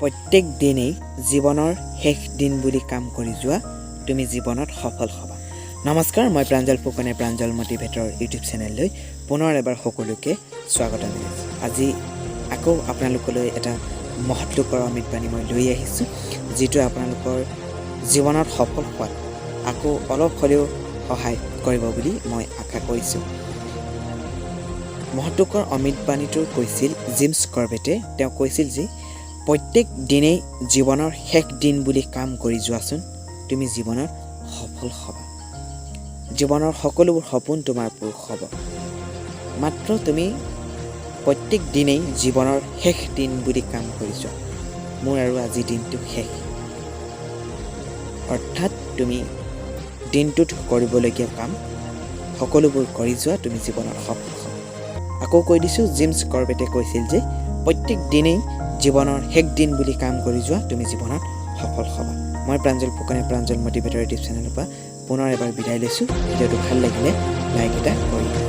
প্ৰত্যেক দিনেই জীৱনৰ শেষ দিন বুলি কাম কৰি যোৱা, তুমি জীৱনত সফল হ'বা। নমস্কাৰ, মই প্ৰাঞ্জল ফুকনে প্ৰাঞ্জল মটিভেটৰ ইউটিউব চেনেললৈ পুনৰ এবাৰ সকলোকে স্বাগতম জনাইছোঁ। আজি আকৌ আপোনালোকলৈ এটা মহৎ লোকৰ অমৃত বাণী মই লৈ আহিছোঁ, যিটোৱে আপোনালোকৰ জীৱনত সফল হোৱাত আকৌ অলপ হ'লেও সহায় কৰিব বুলি মই আশা কৰিছোঁ। মহৎ লোকৰ অমৃত বাণীটো কৈছিল জিমছ কৰ্বেটে। তেওঁ কৈছিল যে প্ৰত্যেক দিনেই জীৱনৰ শেষ দিন বুলি কাম কৰি যোৱাচোন, তুমি জীৱনত সফল হ'বা। জীৱনৰ সকলোবোৰ সপোন তোমাৰ পূৰ হ'ব। মাত্ৰ তুমি প্ৰত্যেক দিনেই জীৱনৰ শেষ দিন বুলি কাম কৰি যোৱা। মোৰ আৰু আজি দিনটো শেষ, অৰ্থাৎ তুমি দিনটোত কৰিবলগীয়া কাম সকলোবোৰ কৰি যোৱা, তুমি জীৱনত সফল হ'বা। আকৌ কৈ দিছোঁ, জিমছ কৰ্বেটে কৈছিল যে প্ৰত্যেক দিনেই জীৱনৰ শেষ দিন বুলি কাম কৰি যোৱা, তুমি জীৱনত সফল হ'বা। মই প্ৰাঞ্জল ফুকনে প্ৰাঞ্জল মটিভেটৰ ইউটিউব চেনেলৰ পৰা পুনৰ এবাৰ বিদায় লৈছোঁ। ভিডিঅ'টো ভাল লাগিলে লাইক এটা কৰি দিব।